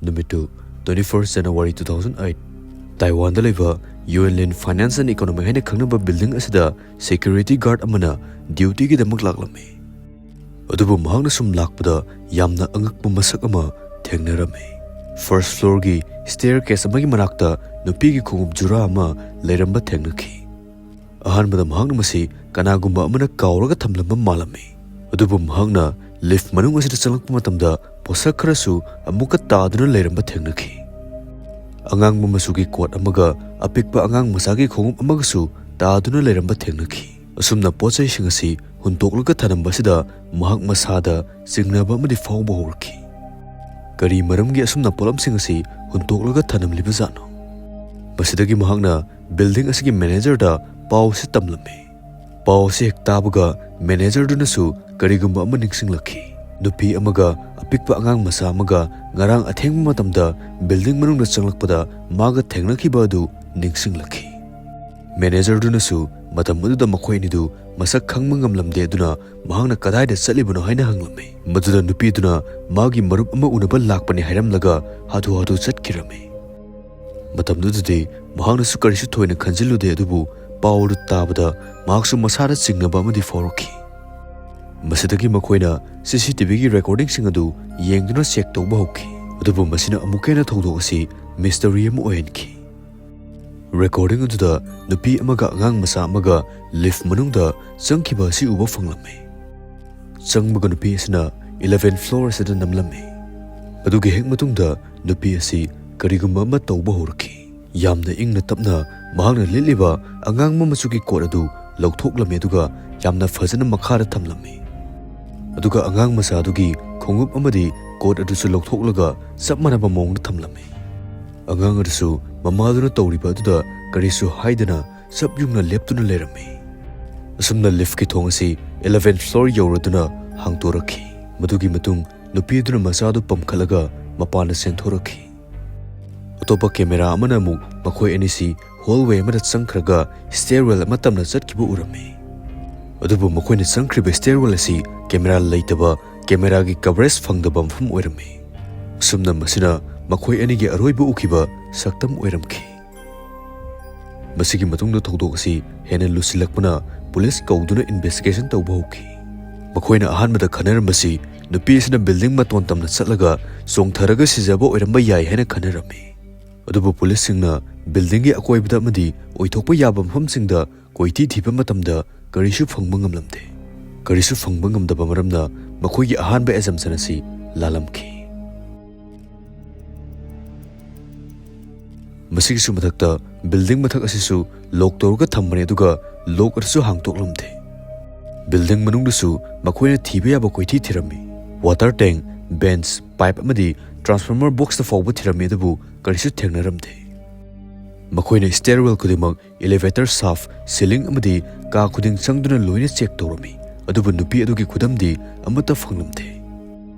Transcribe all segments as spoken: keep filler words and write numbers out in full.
ꯅꯨꯃꯤꯠꯇꯨ twenty first January two thousand eight꯫ ꯇꯥꯏꯋꯥꯟꯗ ꯂꯩꯕ UN Lin Finance and Economic ꯍꯥꯏꯅ ꯈꯪꯅꯕ building ꯑꯁꯤꯗ security guard ꯑꯃꯅ dutyꯒꯤꯗꯃꯛ ꯂꯥꯛꯂꯝꯃꯤ꯫ ꯑꯗꯨꯕꯨ ꯃꯍꯥꯛꯅ ꯁꯨꯝ ꯂꯥꯛꯄꯗ ꯌꯥꯝꯅ ꯑꯉꯛꯄ ꯃꯁꯛ ꯑꯃ ꯊꯦꯡꯅꯔꯝꯃꯤ꯫ First floorꯒꯤ staircase ꯑꯃꯒꯤ ꯃꯅꯥꯛꯇ ꯅꯨꯄꯤꯒꯤ ꯈꯣꯡꯎꯞ ꯖꯨꯔꯥ ꯑꯃ ꯂꯩꯔꯝꯕ ꯊꯦꯡꯅꯈꯤ꯫ ꯑꯍꯥꯟꯕꯗ ꯃꯍꯥꯛꯅ ꯃꯁꯤ ꯀꯅꯥꯒꯨꯝꯕ ꯑꯃꯅ ꯀꯥꯎꯔꯒ ꯊꯝꯂꯝꯕ ꯃꯥꯜꯂꯝꯃꯤ꯫ ꯑꯗꯨꯕꯨ ꯃꯍꯥꯛꯅ lift ꯃꯅꯨꯡ ꯑꯁꯤꯗ ꯆꯪꯂꯛꯄ ꯃꯇꯝꯗ ꯄꯣꯠꯁꯛ ꯈꯔꯁꯨ ꯑꯃꯨꯛꯀ ꯇꯥꯗꯨꯅ ꯂꯩꯔꯝꯕ ꯊꯦꯡꯅꯈꯤ꯫ ꯑꯉꯥꯡꯕ ꯃꯆꯨꯒꯤ coat ꯑꯃꯒ ꯑꯄꯤꯛꯄ ꯑꯉꯥꯡ ꯃꯆꯥꯒꯤ ꯈꯣꯡꯎꯞ ꯑꯃꯒꯁꯨ ꯇꯥꯗꯨꯅ ꯂꯩꯔꯝꯕ ꯊꯦꯡꯅꯈꯤ꯫ ꯑꯁꯨꯝꯅ ꯄꯣꯠ ꯆꯩꯁꯤꯡ ꯑꯁꯤ ꯍꯨꯟꯇꯣꯛꯂꯒ ꯊꯅꯝꯕ ꯑꯁꯤꯗ ꯃꯍꯥꯛ ꯃꯁꯥꯗ ꯆꯤꯡꯅꯕ ꯑꯃꯗꯤ ꯐꯥꯎꯕ ꯍꯧꯔꯛꯈꯤ꯫ ꯀꯔꯤ ꯃꯔꯝꯒꯤ ꯑꯁꯨꯝꯅ ꯄꯣꯠꯂꯝꯁꯤꯡ ꯑꯁꯤ ꯍꯨꯟꯇꯣꯛꯂꯒ ꯊꯅꯝꯂꯤꯕꯖꯥꯠꯅꯣ? ꯃꯁꯤꯗꯒꯤ ꯃꯍꯥꯛꯅ building ꯑꯁꯤꯒꯤ managerꯗ ꯄꯥꯎ ꯑꯁꯤ ꯇꯝꯂꯝꯃꯤ꯫ ꯄꯥꯎ ꯑꯁꯤ ꯍꯦꯛ ꯇꯥꯕꯒ managerꯗꯨꯅꯁꯨ ꯀꯔꯤꯒꯨꯝꯕ ꯑꯃ ꯅꯤꯡꯁꯤꯡꯂꯛꯈꯤ꯫ ꯅꯨꯄꯤ ꯑꯃꯒ ꯑꯄꯤꯛꯄ ꯑꯉꯥꯡ ꯃꯆꯥ ꯑꯃꯒ ꯉꯔꯥꯡ ꯑꯊꯦꯡꯕ ꯃꯇꯝꯗ building ꯃꯅꯨꯡꯗ ꯆꯪꯂꯛꯄꯗ ꯃꯥꯒ ꯊꯦꯡꯅꯈꯤꯕ ꯑꯗꯨ ꯅꯤꯡꯁꯤꯡꯂꯛꯈꯤ꯫ Managerꯗꯨꯅꯁꯨ ꯃꯇꯝ ꯑꯗꯨꯗ ꯃꯈꯣꯏ ꯑꯅꯤꯗꯨ ꯃꯁꯛ ꯈꯪꯕ ꯉꯝꯂꯝꯗꯦ, ꯑꯗꯨꯅ ꯃꯍꯥꯛꯅ ꯀꯗꯥꯏꯗ ꯆꯠꯂꯤꯕꯅꯣ ꯍꯥꯏꯅ ꯍꯪꯂꯝꯃꯤ꯫ ꯃꯗꯨꯗ ꯅꯨꯄꯤꯗꯨꯅ ꯃꯥꯒꯤ ꯃꯔꯨꯞ ꯑꯃ ꯎꯅꯕ ꯂꯥꯛꯄꯅꯤ ꯍꯥꯏꯔꯝꯂꯒ ꯍꯥꯊꯨ ꯍꯥꯊꯨ ꯆꯠꯈꯤꯔꯝꯃꯤ꯫ ꯃꯇꯝꯗꯨꯗꯗꯤ ꯃꯍꯥꯛꯅꯁꯨ ꯀꯔꯤꯁꯨ ꯊꯣꯏꯅ ꯈꯟꯖꯤꯜꯂꯨꯗꯦ, ꯑꯗꯨꯕꯨ ꯄꯥꯎ ꯑꯗꯨ ꯇꯥꯕꯗ ꯃꯍꯥꯛꯁꯨ ꯃꯁꯥꯗ ꯆꯤꯡꯅꯕ ꯑꯃꯗꯤ ꯐꯥꯎꯔꯛꯈꯤ꯫ ꯃꯁꯤꯗꯒꯤ ꯃꯈꯣꯏꯅ CCTVꯒꯤ recordingꯁꯤꯡ ꯑꯗꯨ ꯌꯦꯡꯗꯨꯅ check ꯇꯧꯕ ꯍꯧꯈꯤ꯫ ꯑꯗꯨꯕꯨ ꯃꯁꯤꯅ ꯑꯃꯨꯛꯀ ꯍꯦꯟꯅ ꯊꯧꯗꯣꯛ ꯑꯁꯤ mystery ꯑꯃ ꯑꯣꯏꯍꯟꯈꯤ꯫ Recording ꯑꯗꯨꯗ ꯅꯨꯄꯤ ꯑꯃꯒ ꯑꯉꯥꯡ ꯃꯆꯥ ꯑꯃꯒ lift ꯃꯅꯨꯡꯗ ꯆꯪꯈꯤꯕ ꯑꯁꯤ ꯎꯕ ꯐꯪꯂꯝꯃꯤ꯫ ꯆꯪꯕꯒ ꯅꯨꯄꯤ ꯑꯁꯤꯅ eleventh floor ꯑꯁꯤꯗ ꯅꯝꯂꯝꯃꯤ꯫ ꯑꯗꯨꯒꯤ ꯍꯦꯛ ꯃꯇꯨꯡꯗ ꯅꯨꯄꯤ ꯑꯁꯤ ꯀꯔꯤꯒꯨꯝꯕ ꯑꯃ ꯇꯧꯕ ꯍꯧꯔꯛꯈꯤ꯫ ꯌꯥꯝꯅ ꯏꯪꯅ ꯇꯞꯅ ꯃꯍꯥꯛꯅ ꯂꯤꯠꯂꯤꯕ ꯑꯉꯥꯡꯕ ꯃꯆꯨꯒꯤ coat ꯑꯗꯨ ꯂꯧꯊꯣꯛꯂꯝꯃꯤ, ꯑꯗꯨꯒ ꯌꯥꯝꯅ ꯐꯖꯅ ꯃꯈꯥꯗ ꯊꯝꯂꯝꯃꯤ꯫ ꯑꯗꯨꯒ ꯑꯉꯥꯡ ꯃꯆꯥꯗꯨꯒꯤ ꯈꯣꯡꯎꯞ ꯑꯃꯗꯤ coat ꯑꯗꯨꯁꯨ ꯂꯧꯊꯣꯛꯂꯒ ꯆꯞ ꯃꯥꯟꯅꯕ ꯃꯑꯣꯡꯗ ꯊꯝꯂꯝꯃꯤ꯫ ꯑꯉꯥꯡ ꯑꯗꯨꯁꯨ ꯃꯃꯥꯗꯨꯅ ꯇꯧꯔꯤꯕ ꯑꯗꯨꯗ ꯀꯔꯤꯁꯨ ꯍꯥꯏꯗꯅ ꯆꯞ ꯌꯨꯡꯅ ꯂꯦꯞꯇꯨꯅ ꯂꯩꯔꯝꯃꯤ꯫ ꯑꯁꯨꯝꯅ liftꯀꯤ ꯊꯣꯡ ꯑꯁꯤ eleventh floor ꯌꯧꯔꯗꯨꯅ ꯍꯥꯡꯗꯣꯔꯛꯈꯤ꯫ ꯃꯗꯨꯒꯤ ꯃꯇꯨꯡ ꯅꯨꯄꯤꯗꯨꯅ ꯃꯆꯥꯗꯨ ꯄꯝꯈꯠꯂꯒ ꯃꯄꯥꯟꯗ ꯆꯦꯟꯊꯣꯔꯛꯈꯤ꯫ ꯑꯇꯣꯞꯄ camera ꯑꯃꯅ ꯑꯃꯨꯛ ꯃꯈꯣꯏ ꯑꯅꯤꯁꯤ hallway ꯑꯃꯗ ꯆꯪꯈ꯭ꯔꯒ stairwell ꯑꯃ ꯇꯝꯅ ꯆꯠꯈꯤꯕ ꯎꯔꯝꯃꯤ꯫ ꯑꯗꯨꯕꯨ ꯃꯈꯣꯏꯅ ꯆꯪꯈ꯭ꯔꯤꯕ stairwell ꯑꯁꯤ camera ꯂꯩꯇꯕ, cameraꯒꯤ coverage ꯐꯪꯗꯕ ꯃꯐꯝ ꯑꯣꯏꯔꯝꯃꯤ꯫ ꯑꯁꯨꯝꯅ ꯃꯁꯤꯅ ꯃꯈꯣꯏ ꯑꯅꯤꯒꯤ ꯑꯔꯣꯏꯕ ꯎꯈꯤꯕ ꯁꯛꯇꯝ ꯑꯣꯏꯔꯝꯈꯤ꯫ ꯃꯁꯤꯒꯤ ꯃꯇꯨꯡꯗ ꯊꯧꯗꯣꯛ ꯑꯁꯤ ꯍꯦꯟꯅ ꯂꯨꯁꯤꯜꯂꯛꯄꯅ ꯄꯨꯂꯤꯁ ꯀꯧꯗꯨꯅ ꯏꯟꯚꯦꯁꯇꯤꯒꯦꯁꯟ ꯇꯧꯕ ꯍꯧꯈꯤ꯫ ꯃꯈꯣꯏꯅ ꯑꯍꯥꯟꯕꯗ ꯈꯟꯅꯔꯝꯕꯁꯤ ꯅꯨꯄꯤ ꯑꯁꯤꯅ ꯕꯤꯜꯗꯤꯡ ꯃꯇꯣꯟ ꯇꯝꯅ ꯆꯠꯂꯒ ꯆꯣꯡꯊꯔꯒ ꯁꯤꯖꯕ ꯑꯣꯏꯔꯝꯕ ꯌꯥꯏ ꯍꯥꯏꯅ ꯈꯟꯅꯔꯝꯃꯤ꯫ ꯑꯗꯨꯕꯨ ꯄꯨꯂꯤꯁꯁꯤꯡꯅ ꯕꯤꯜꯗꯤꯡꯒꯤ ꯑꯀꯣꯏꯕꯗ ꯑꯃꯗꯤ ꯑꯣꯏꯊꯣꯛꯄ ꯌꯥꯕ ꯃꯐꯝꯁꯤꯡꯗ ꯀꯣꯏꯊꯤ ꯊꯤꯕ ꯃꯇꯝꯗ ꯀꯔꯤꯁꯨ ꯐꯪꯕ ꯉꯝꯂꯝꯗꯦ꯫ ꯀꯔꯤꯁꯨ ꯐꯪꯕ ꯉꯝꯗꯕ ꯃꯔꯝꯅ ꯃꯈꯣꯏꯒꯤ ꯑꯍꯥꯟꯕ ꯑꯦꯖꯝꯁꯟ ꯑꯁꯤ ꯂꯥꯜꯂꯝꯈꯤ꯫ ꯃꯁꯤꯒꯤꯁꯨ ꯃꯊꯛꯇ, ꯕꯤꯜꯗꯤꯡ ꯃꯊꯛ ꯑꯁꯤꯁꯨ ꯂꯣꯛ ꯇꯧꯔꯒ ꯊꯝꯕꯅꯤ, ꯑꯗꯨꯒ ꯂꯣꯛ ꯑꯗꯨꯁꯨ ꯍꯥꯡꯗꯣꯛꯂꯝꯗꯦ꯫ ꯕꯤꯜꯗꯤꯡ ꯃꯅꯨꯡꯗꯁꯨ ꯃꯈꯣꯏꯅ ꯊꯤꯕ ꯌꯥꯕ ꯀꯣꯏꯊꯤ ꯊꯤꯔꯝꯃꯤ꯫ ꯋꯥꯇꯔ ꯇꯦꯡ, ꯕꯦꯟꯆ, ꯄꯥꯏꯞ ꯑꯃꯗꯤ ꯇ꯭ꯔꯥꯟꯁꯐꯣꯔꯃꯔ ꯕꯣꯛꯁꯇ ꯐꯥꯎꯕ ꯊꯤꯔꯝꯃꯤ, ꯑꯗꯨꯕꯨ ꯀꯔꯤꯁꯨ ꯊꯦꯡꯅꯔꯝꯗꯦ꯫ ꯃꯈꯣꯏꯅ ꯁ꯭ꯇꯦꯔꯋꯦꯜ ꯈꯨꯗꯤꯡꯃꯛ, ꯏꯂꯤꯚꯦꯇꯔ ꯁꯥꯐ, ꯁꯤꯂꯤꯡ ꯑꯃꯗꯤ ꯀꯥ ꯈꯨꯗꯤꯡ ꯆꯪꯗꯨꯅ ꯂꯣꯏꯅ ꯆꯦꯛ ꯇꯧꯔꯝꯃꯤ, ꯑꯗꯨꯕꯨ ꯅꯨꯄꯤ ꯑꯗꯨꯒꯤ ꯈꯨꯗꯝꯗꯤ ꯑꯃꯠꯇ ꯐꯪꯂꯝꯗꯦ꯫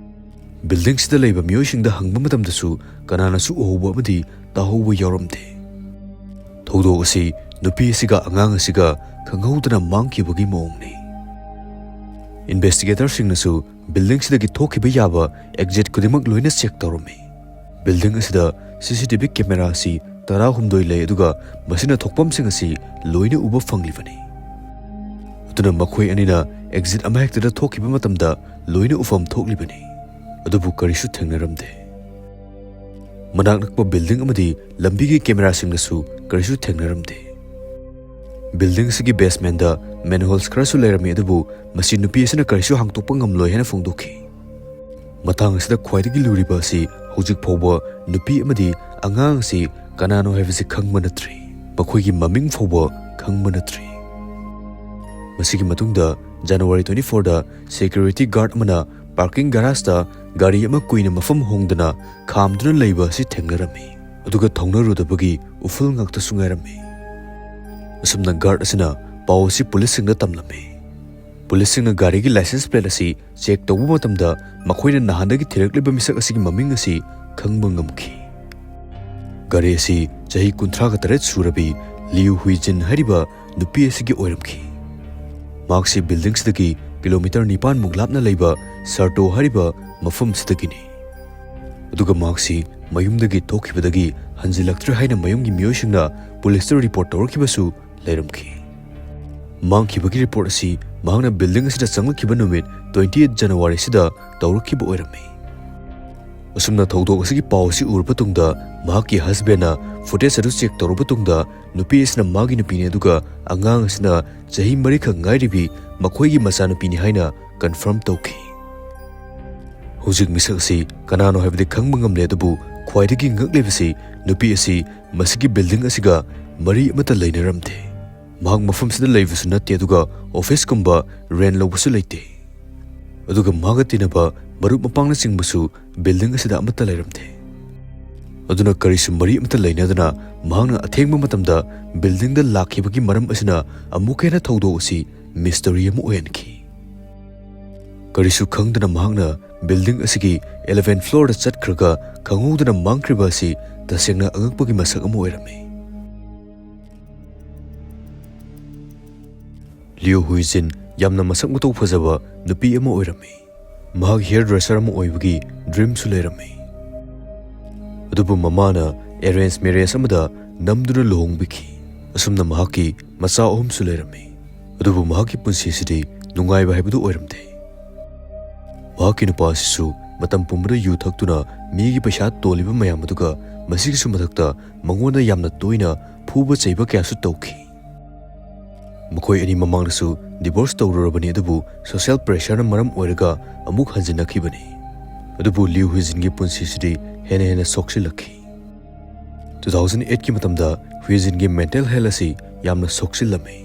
ꯕꯤꯜꯗꯤꯡꯁꯤꯗ ꯂꯩꯕ ꯃꯤꯑꯣꯏꯁꯤꯡꯗ ꯍꯪꯕ ꯃꯇꯝꯗꯁꯨ ꯀꯅꯥꯅꯁꯨ ꯎꯍꯧꯕ ꯑꯃꯗꯤ ꯇꯥꯍꯧꯕ ꯌꯥꯎꯔꯝꯗꯦ꯫ ꯊꯧꯗꯣꯛ ꯑꯁꯤ ꯅꯨꯄꯤ ꯑꯁꯤꯒ ꯑꯉꯥꯡ ꯑꯁꯤꯒ ꯈꯪꯍꯧꯗꯅ ꯃꯥꯡꯈꯤꯕꯒꯤ ꯃꯑꯣꯡꯅꯤ꯫ ꯏꯟꯚꯦꯁꯇꯤꯒꯦꯇꯔꯁꯤꯡꯅꯁꯨ ꯕꯤꯜꯗꯤꯡꯁꯤꯗꯒꯤ ꯊꯣꯛꯈꯤꯕ ꯌꯥꯕ ꯑꯦꯛꯖꯤꯠ ꯈꯨꯗꯤꯡꯃꯛ ꯂꯣꯏꯅ ꯆꯦꯛ ꯇꯧꯔꯝꯃꯤ꯫ ꯕꯤꯜꯗꯤꯡ ꯑꯁꯤꯗ ꯁꯤ ꯁꯤ ꯇꯤ ꯚꯤ ꯀꯦꯃꯦꯔꯥ ꯑꯁꯤ ꯇꯔꯥꯍꯨꯝꯗꯣꯏ ꯂꯩ, ꯑꯗꯨꯒ ꯃꯁꯤꯅ ꯊꯣꯛꯐꯝꯁꯤꯡ ꯑꯁꯤ ꯂꯣꯏꯅ ꯎꯕ ꯐꯪꯂꯤꯕꯅꯤ꯫ ꯑꯗꯨꯅ ꯃꯈꯣꯏ ꯑꯅꯤꯅ ꯑꯦꯛꯖꯤꯠ ꯑꯃꯍꯦꯛꯇꯗ ꯊꯣꯛꯈꯤꯕ ꯃꯇꯝꯗ ꯂꯣꯏꯅ ꯎꯐꯝ ꯊꯣꯛꯂꯤꯕꯅꯤ, ꯑꯗꯨꯕꯨ ꯀꯔꯤꯁꯨ ꯊꯦꯡꯅꯔꯝꯗꯦ꯫ ꯃꯅꯥꯛ ꯅꯛꯄ ꯕꯤꯜꯗꯤꯡ ꯑꯃꯗꯤ ꯂꯝꯕꯤꯒꯤ ꯀꯦꯃꯦꯔꯥꯁꯤꯡꯗꯁꯨ ꯀꯔꯤꯁꯨ ꯊꯦꯡꯅꯔꯝꯗꯦ꯫ ꯕꯤꯜꯗꯤꯡ ꯑꯁꯤꯒꯤ ꯕꯦꯁꯃꯦꯟꯗ ꯃꯦꯟꯍꯣꯜꯁ ꯈꯔꯁꯨ ꯂꯩꯔꯝꯃꯤ, ꯑꯗꯨꯕꯨ ꯃꯁꯤ ꯅꯨꯄꯤ ꯑꯁꯤꯅ ꯀꯔꯤꯁꯨ ꯍꯥꯡꯗꯣꯛꯄ ꯉꯝꯂꯣꯏ ꯍꯥꯏꯅ ꯐꯣꯡꯗꯣꯛꯈꯤ꯫ ꯃꯇꯥꯡ ꯑꯁꯤꯗ ꯈ꯭ꯋꯥꯏꯗꯒꯤ ꯂꯨꯔꯤꯕ ꯑꯁꯤ ꯍꯧꯖꯤꯛ ꯐꯥꯎꯕ ꯅꯨꯄꯤ ꯑꯃꯗꯤ ꯑꯉꯥꯡ ꯑꯁꯤ ꯀꯅꯥꯅꯣ ꯍꯥꯏꯕꯁꯤ ꯈꯪꯕ ꯅꯠꯇ꯭ꯔꯤ꯫ ꯃꯈꯣꯏꯒꯤ ꯃꯃꯤꯡ ꯐꯥꯎꯕ ꯈꯪꯕ ꯅꯠꯇ꯭ꯔꯤ꯫ ꯃꯁꯤꯒꯤ ꯃꯇꯨꯡꯗ ꯖꯅꯋꯥꯔꯤ twenty fourꯗ ꯁꯦꯀ꯭ꯌꯨꯔꯤꯇꯤ ꯒꯥꯔꯗ ꯑꯃꯅ ꯄꯥꯔꯀꯤꯡ ꯒꯔꯥꯖꯇ ꯒꯥꯔꯤ ꯑꯃ ꯀꯨꯏꯅ ꯃꯐꯝ ꯍꯣꯡꯗꯅ ꯈꯥꯝꯗꯨꯅ ꯂꯩꯕ ꯑꯁꯤ ꯊꯦꯡꯅꯔꯝꯃꯤ, ꯑꯗꯨꯒ ꯊꯧꯅꯔꯨꯗꯕꯒꯤ ꯎꯐꯨꯜ ꯉꯥꯛꯇꯁꯨ ꯉꯥꯏꯔꯝꯃꯤ꯫ ꯑꯁꯨꯝꯅ ꯒꯥꯔꯗ ꯑꯁꯤꯅ ꯄꯥꯎ ꯑꯁꯤ ꯄꯨꯂꯤꯁꯁꯤꯡꯗ ꯇꯝꯂꯝꯃꯤ꯫ ꯄꯨꯂꯤꯁꯁꯤꯡꯅ ꯒꯥꯔꯤꯒꯤ ꯂꯥꯏꯁꯦꯟꯁ ꯄ꯭ꯂꯦꯠ ꯑꯁꯤ ꯆꯦꯛ ꯇꯧꯕ ꯃꯇꯝꯗ ꯃꯈꯣꯏꯅ ꯅꯍꯥꯟꯗꯒꯤ ꯊꯤꯔꯛꯂꯤꯕ ꯃꯤꯁꯛ ꯑꯁꯤꯒꯤ ꯃꯃꯤꯡ ꯑꯁꯤ ꯈꯪꯕ ꯉꯝꯈꯤ꯫ ꯒꯥꯔꯤ ꯑꯁꯤ ꯆꯍꯤ ꯀꯨꯟꯊ꯭ꯔꯥꯒ ꯇꯔꯦꯠ ꯁꯨꯔꯕꯤ ꯂꯤꯌꯨ ꯍꯨꯏꯖꯤꯟ ꯍꯥꯏꯔꯤꯕ ꯅꯨꯄꯤ ꯑꯁꯤꯒꯤ ꯑꯣꯏꯔꯝꯈꯤ꯫ ꯃꯍꯥꯛꯁꯤ ꯕꯤꯜꯗꯤꯡꯁꯤꯗꯒꯤ ꯀꯤꯂꯣꯃꯤꯇꯔ ꯅꯤꯄꯥꯟ ꯃꯨꯛ ꯂꯥꯞꯅ ꯂꯩꯕ ꯁꯔꯇꯣ ꯍꯥꯏꯔꯤꯕ ꯃꯐꯝꯁꯤꯗꯒꯤꯅꯤ꯫ ꯑꯗꯨꯒ ꯃꯍꯥꯛꯁꯤ ꯃꯌꯨꯝꯗꯒꯤ ꯊꯣꯛꯈꯤꯕꯗꯒꯤ ꯍꯟꯖꯤꯜꯂꯛꯇ꯭ꯔꯦ ꯍꯥꯏꯅ ꯃꯌꯨꯝꯒꯤ ꯃꯤꯑꯣꯏꯁꯤꯡꯅ ꯄꯨꯂꯤꯁꯇ ꯔꯤꯄꯣꯔꯠ ꯇꯧꯔꯛꯈꯤꯕꯁꯨ ꯂꯩꯔꯝꯈꯤ꯫ ꯃꯥꯡꯈꯤꯕꯒꯤ ꯔꯤꯄꯣꯔꯠ ꯑꯁꯤ ꯃꯍꯥꯛꯅ ꯕꯤꯜꯗꯤꯡ ꯑꯁꯤꯗ ꯆꯪꯂꯛꯈꯤꯕ ꯅꯨꯃꯤꯠ twenty eight January ꯑꯁꯤꯗ ꯇꯧꯔꯛꯈꯤꯕ ꯑꯣꯏꯔꯝꯃꯤ꯫ ꯑꯁꯨꯝꯅ ꯊꯧꯗꯣꯛ ꯑꯁꯤꯒꯤ ꯄꯥꯎ ꯑꯁꯤ ꯎꯔꯕ ꯇꯨꯡꯗ ꯃꯍꯥꯛꯀꯤ ꯍꯁꯕꯦꯟꯅ ꯐꯨꯇꯦꯖ ꯑꯗꯨ ꯆꯦꯛ ꯇꯧꯔꯕ ꯇꯨꯡꯗ ꯅꯨꯄꯤ ꯑꯁꯤꯅ ꯃꯥꯒꯤ ꯅꯨꯄꯤꯅꯤ, ꯑꯗꯨꯒ ꯑꯉꯥꯡ ꯑꯁꯤꯅ ꯆꯍꯤ ꯃꯔꯤꯈꯛ ꯉꯥꯏꯔꯤꯕꯤ ꯃꯈꯣꯏꯒꯤ ꯃꯆꯥꯅꯨꯄꯤꯅꯤ ꯍꯥꯏꯅ ꯀꯟꯐꯥꯔꯝ ꯇꯧꯈꯤ꯫ ꯍꯧꯖꯤꯛ ꯃꯤꯁꯛ ꯑꯁꯤ ꯀꯅꯥꯅꯣ ꯍꯥꯏꯕꯗꯤ ꯈꯪꯕ ꯉꯝꯂꯦ, ꯑꯗꯨꯕꯨ ꯈ꯭ꯋꯥꯏꯗꯒꯤ ꯉꯛꯂꯤꯕꯁꯤ ꯅꯨꯄꯤ ꯑꯁꯤ ꯃꯁꯤꯒꯤ ꯕꯤꯜꯗꯤꯡ ꯑꯁꯤꯒ ꯃꯔꯤ ꯑꯃꯠꯇ ꯂꯩꯅꯔꯝꯗꯦ꯫ ꯃꯍꯥꯛ ꯃꯐꯝꯁꯤꯗ ꯂꯩꯕꯁꯨ ꯅꯠꯇꯦ, ꯑꯗꯨꯒ ꯑꯣꯐꯤꯁꯀꯨꯝꯕ ꯔꯦꯟ ꯂꯧꯕꯁꯨ ꯂꯩꯇꯦ꯫ ꯑꯗꯨꯒ ꯃꯍꯥꯛꯀ ꯇꯤꯟꯅꯕ ꯃꯔꯨꯞ ꯃꯄꯥꯡꯅꯆꯤꯡꯕꯁꯨ ꯕꯤꯜꯗꯤꯡ ꯑꯁꯤꯗ ꯑꯃꯠꯇ ꯂꯩꯔꯝꯗꯦ꯫ ꯑꯗꯨꯅ ꯀꯔꯤꯁꯨ ꯃꯔꯤ ꯑꯃꯠꯇ ꯂꯩꯅꯗꯅ ꯃꯍꯥꯛꯅ ꯑꯊꯦꯡꯕ ꯃꯇꯝꯗ ꯕꯤꯜꯗꯤꯡꯗ ꯂꯥꯛꯈꯤꯕꯒꯤ ꯃꯔꯝ ꯑꯁꯤꯅ ꯑꯃꯨꯛꯀ ꯍꯦꯟꯅ ꯊꯧꯗꯣꯛ ꯑꯁꯤ ꯃꯤꯁꯇꯔꯤ ꯑꯃ ꯑꯣꯏꯍꯟꯈꯤ꯫ ꯀꯔꯤꯁꯨ ꯈꯪꯗꯅ ꯃꯍꯥꯛꯅ ꯕꯤꯜꯗꯤꯡ ꯑꯁꯤꯒꯤ eleventh floorꯗ ꯆꯠꯈ꯭ꯔꯒ ꯈꯪꯍꯧꯗꯅ ꯃꯥꯡꯈ꯭ꯔꯤꯕ ꯑꯁꯤ ꯇꯁꯦꯡꯅ ꯑꯉꯛꯄꯒꯤ ꯃꯁꯛ ꯑꯃ ꯑꯣꯏꯔꯝꯃꯤ꯫ ꯂꯤꯌꯨ ꯍꯨꯏꯖꯤꯟ ꯌꯥꯝꯅ ꯃꯁꯛ ꯃꯇꯧ ꯐꯖꯕ ꯅꯨꯄꯤ ꯑꯃ ꯑꯣꯏꯔꯝꯃꯤ꯫ ꯃꯍꯥꯛ ꯍꯤꯌꯔ ꯗ꯭ꯔꯦꯁꯔ ꯑꯃ ꯑꯣꯏꯕꯒꯤ ꯗ꯭ꯔꯤꯝꯁꯨ ꯂꯩꯔꯝꯃꯤ꯫ ꯑꯗꯨꯕꯨ ꯃꯃꯥꯅ ꯑꯦꯔꯦꯟꯖ ꯃꯦꯔꯦꯖ ꯑꯃꯗ ꯅꯝꯗꯨꯅ ꯂꯨꯍꯣꯡꯕꯤꯈꯤ꯫ ꯑꯁꯨꯝꯅ ꯃꯍꯥꯛꯀꯤ ꯃꯆꯥ ꯑꯍꯨꯝꯁꯨ ꯂꯩꯔꯝꯃꯤ꯫ ꯑꯗꯨꯕꯨ ꯃꯍꯥꯛꯀꯤ ꯄꯨꯟꯁꯤꯁꯤꯗꯤ ꯅꯨꯡꯉꯥꯏꯕ ꯍꯥꯏꯕꯗꯨ ꯑꯣꯏꯔꯝꯗꯦ꯫ ꯃꯍꯥꯛꯀꯤ ꯅꯨꯄꯥ ꯑꯁꯤꯁꯨ ꯃꯇꯝ ꯄꯨꯝꯕꯗ ꯌꯨ ꯊꯛꯇꯨꯅ ꯃꯤꯒꯤ ꯄꯩꯁꯥ ꯇꯣꯜꯂꯤꯕ ꯃꯌꯥꯝ ꯑꯗꯨꯒ ꯃꯁꯤꯒꯤꯁꯨ ꯃꯊꯛꯇ ꯃꯉꯣꯟꯗ ꯌꯥꯝꯅ ꯇꯣꯏꯅ ꯐꯨꯕ ꯆꯩꯕ ꯀꯌꯥꯁꯨ ꯇꯧꯈꯤ꯫ ꯃꯈꯣꯏ ꯑꯅꯤ ꯃꯃꯥꯡꯗꯁꯨ ꯗꯤꯚꯣꯔꯁ ꯇꯧꯔꯨꯔꯕꯅꯤ, ꯑꯗꯨꯕꯨ ꯁꯣꯁꯤꯌꯦꯜ ꯄ꯭ꯔꯦꯁꯔꯅ ꯃꯔꯝ ꯑꯣꯏꯔꯒ ꯑꯃꯨꯛ ꯍꯟꯖꯤꯟꯅꯈꯤꯕꯅꯤ꯫ ꯑꯗꯨꯕꯨ ꯂꯤꯌꯨ ꯍꯨꯏꯖꯤꯟꯒꯤ ꯄꯨꯟꯁꯤꯁꯤꯗꯤ ꯍꯦꯟꯅ ꯍꯦꯟꯅ ꯁꯣꯛꯆꯤꯜꯂꯛꯈꯤ꯫ Two thousand eightꯀꯤ ꯃꯇꯝꯗ ꯍꯨꯏꯖꯤꯟꯒꯤ ꯃꯦꯟꯇꯦꯜ ꯍꯦꯜꯊ ꯑꯁꯤ ꯌꯥꯝꯅ ꯁꯣꯛꯆꯤꯜꯂꯝꯃꯤ꯫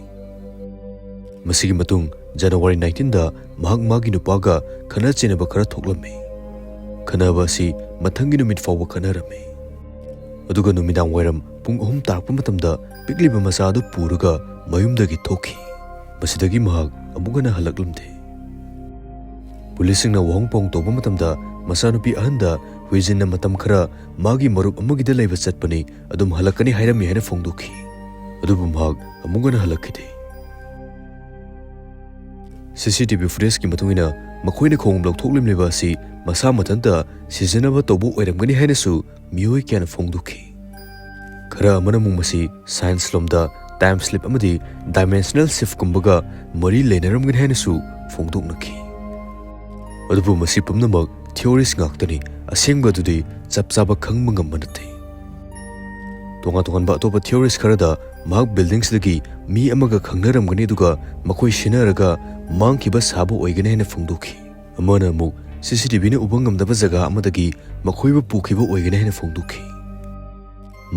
ꯃꯁꯤꯒꯤ ꯃꯇꯨꯡ January nineteenꯗ ꯃꯍꯥꯛ ꯃꯥꯒꯤ ꯅꯨꯄꯥꯒ ꯈꯠꯅ ꯆꯩꯅꯕ ꯈꯔ ꯊꯣꯛꯂꯝꯃꯤ꯫ ꯈꯠꯅꯕ ꯑꯁꯤ ꯃꯊꯪꯒꯤ ꯅꯨꯃꯤꯠ ꯐꯥꯎꯕ ꯈꯠꯅꯔꯝꯃꯤ꯫ ꯑꯗꯨꯒ ꯅꯨꯃꯤꯗꯥꯡ ꯋꯥꯏꯔꯝ ꯄꯨꯡ ꯑꯍꯨꯝ ꯇꯥꯔꯛꯄ ꯃꯇꯝꯗ ꯄꯤꯛꯂꯤꯕ ꯃꯆꯥ ꯑꯗꯨ ꯄꯨꯔꯒ ꯃꯌꯨꯝꯗꯒꯤ ꯊꯣꯛꯈꯤ꯫ ꯃꯁꯤꯗꯒꯤ ꯃꯍꯥꯛ ꯑꯃꯨꯛ ꯍꯟꯅ ꯍꯜꯂꯛꯂꯝꯗꯦ꯫ ꯄꯨꯂꯤꯁꯁꯤꯡꯅ ꯋꯥꯍꯪ ꯄꯥꯎꯍꯪ ꯇꯧꯕ ꯃꯇꯝꯗ ꯃꯆꯥꯅꯨꯄꯤ ꯑꯍꯟꯗ ꯍꯨꯏꯖꯤꯟꯅ ꯃꯇꯝ ꯈꯔ ꯃꯥꯒꯤ ꯃꯔꯨꯞ ꯑꯃꯒꯤꯗ ꯂꯩꯕ ꯆꯠꯄꯅꯤ, ꯑꯗꯨꯝ ꯍꯜꯂꯛꯀꯅꯤ ꯍꯥꯏꯔꯝꯃꯤ ꯍꯥꯏꯅ ꯐꯣꯡꯗꯣꯛꯈꯤ꯫ ꯑꯗꯨꯕꯨ ꯃꯍꯥꯛ ꯑꯃꯨꯛ ꯍꯟꯅ ꯍꯜꯂꯛꯈꯤꯗꯦ꯫ CCTV footageꯀꯤ ꯃꯇꯨꯡ ꯏꯟꯅ ꯃꯈꯣꯏꯅ ꯈꯣꯡꯎꯞ ꯂꯧꯊꯣꯛꯂꯝꯂꯤꯕ ꯑꯁꯤ ꯃꯁꯥ ꯃꯊꯟꯇ ꯁꯤꯖꯤꯟꯅꯕ ꯇꯧꯕ ꯑꯣꯏꯔꯝꯒꯅꯤ ꯍꯥꯏꯅꯁꯨ ꯃꯤꯑꯣꯏ ꯀꯌꯥꯅ ꯐꯣꯡꯗꯣꯛꯈꯤ꯫ ꯈꯔ ꯑꯃꯅ ꯑꯃꯨꯛ ꯃꯁꯤ science ꯂꯣꯝꯗ time slip ꯑꯃꯗꯤ dimensional shiftꯀꯨꯝꯕꯒ ꯃꯔꯤ ꯂꯩꯅꯔꯝꯒꯅꯤ ꯍꯥꯏꯅꯁꯨ ꯐꯣꯡꯗꯣꯛꯅꯈꯤ꯫ ꯑꯗꯨꯕꯨ ꯃꯁꯤ ꯄꯨꯝꯅꯃꯛ theories ꯉꯥꯛꯇꯅꯤ, ꯑꯁꯦꯡꯕ ꯑꯗꯨꯗꯤ ꯆꯞ ꯆꯥꯕ ꯈꯪꯕ ꯉꯝꯕ ꯅꯠꯇꯦ꯫ ꯇꯣꯉꯥꯟ ꯇꯣꯉꯥꯟꯕ ꯑꯇꯣꯞꯄ theories ꯈꯔꯗ ꯃꯍꯥꯛ buildingꯁꯤꯗꯒꯤ ꯃꯤ ꯑꯃꯒ ꯈꯪꯅꯔꯝꯒꯅꯤ, ꯑꯗꯨꯒ ꯃꯈꯣꯏ ꯁꯤꯟꯅꯔꯒ ꯃꯥꯡꯈꯤꯕ ꯁꯥꯕ ꯑꯣꯏꯒꯅꯤ ꯍꯥꯏꯅ ꯐꯣꯡꯗꯣꯛꯈꯤ꯫ ꯑꯃꯅ ꯑꯃꯨꯛ CCTVꯅ ꯎꯕ ꯉꯝꯗꯕ ꯖꯒꯥ ꯑꯃꯗꯒꯤ ꯃꯈꯣꯏꯕꯨ ꯄꯨꯈꯤꯕ ꯑꯣꯏꯒꯅꯤ ꯍꯥꯏꯅ ꯐꯣꯡꯗꯣꯛꯈꯤ꯫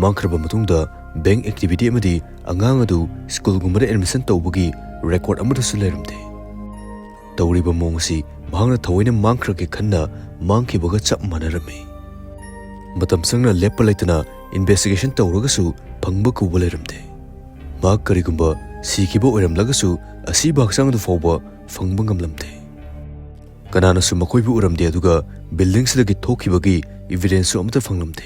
ꯃꯥꯡꯈ꯭ꯔꯕ ꯃꯇꯨꯡꯗ bank activity ꯑꯃꯗꯤ ꯑꯉꯥꯡ ꯑꯗꯨ ꯁ꯭ꯀꯨꯜꯒꯨꯝꯕꯗ admission ꯇꯧꯕꯒꯤ record ꯑꯃꯠꯇꯁꯨ ꯂꯩꯔꯝꯗꯦ꯫ ꯇꯧꯔꯤꯕ ꯃꯑꯣꯡ ꯑꯁꯤ ꯃꯍꯥꯛꯅ ꯊꯑꯣꯏꯅ ꯃꯥꯡꯈ꯭ꯔꯒꯦ ꯈꯟꯅ ꯃꯥꯡꯈꯤꯕꯒ ꯆꯞ ꯃꯥꯟꯅꯔꯝꯃꯤ꯫ ꯃꯇꯝ ꯆꯪꯅ ꯂꯦꯞꯄ ꯂꯩꯇꯅ investigation ꯇꯧꯔꯒꯁꯨ ꯐꯪꯕ ꯀꯧꯕ ꯂꯩꯔꯝꯗꯦ꯫ ꯃꯍꯥꯛ ꯀꯔꯤꯒꯨꯝꯕ ꯁꯤꯈꯤꯕ ꯑꯣꯏꯔꯝꯂꯒꯁꯨ ꯑꯁꯤꯕ ꯍꯛꯆꯥꯡ ꯑꯗꯨ ꯐꯥꯎꯕ ꯐꯪꯕ ꯉꯝꯂꯝꯗꯦ꯫ ꯀꯅꯥꯅꯁꯨ ꯃꯈꯣꯏꯕꯨ ꯎꯔꯝꯗꯦ, ꯑꯗꯨꯒ buildingꯁꯤꯗꯒꯤ ꯊꯣꯛꯈꯤꯕꯒꯤ evidenceꯁꯨ ꯑꯃꯠꯇ ꯐꯪꯂꯝꯗꯦ꯫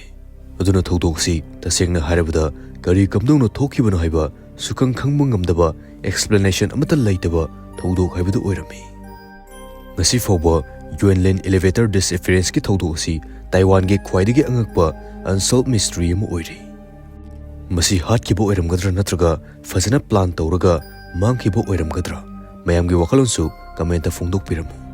ꯑꯗꯨꯅ ꯊꯧꯗꯣꯛ ꯑꯁꯤ ꯇꯁꯦꯡꯅ ꯍꯥꯏꯔꯕꯗ ꯀꯔꯤ ꯀꯝꯗꯧꯅ ꯊꯣꯛꯈꯤꯕꯅꯣ ꯍꯥꯏꯕ ꯁꯨꯈꯪ ꯈꯪꯕ ꯉꯝꯗꯕ, explanation ꯑꯃꯠꯇ ꯂꯩꯇꯕ ꯊꯧꯗꯣꯛ ꯍꯥꯏꯕꯗꯨ ꯑꯣꯏꯔꯝꯃꯤ꯫ ꯉꯁꯤ ꯐꯥꯎꯕ UN land elevator disappearanceꯀꯤ ꯊꯧꯗꯣꯛ ꯑꯁꯤ ꯇꯥꯏꯋꯥꯟꯒꯤ ꯈ꯭ꯋꯥꯏꯗꯒꯤ ꯑꯉꯛꯄ unsolved mystery ꯑꯃ ꯑꯣꯏꯔꯤ꯫ ꯃꯁꯤ ꯍꯥꯠꯈꯤꯕ ꯑꯣꯏꯔꯝꯒꯗ꯭ꯔꯥ ꯅꯠꯇ꯭ꯔꯒ ꯐꯖꯅ plan ꯇꯧꯔꯒ ꯃꯥꯡꯈꯤꯕ ꯑꯣꯏꯔꯝꯒꯗ꯭ꯔꯥ? ꯃꯌꯥꯝꯒꯤ ꯋꯥꯈꯜꯂꯣꯟꯁꯨ commentꯇ ꯐꯣꯡꯗꯣꯛꯄꯤꯔꯝꯃꯨ꯫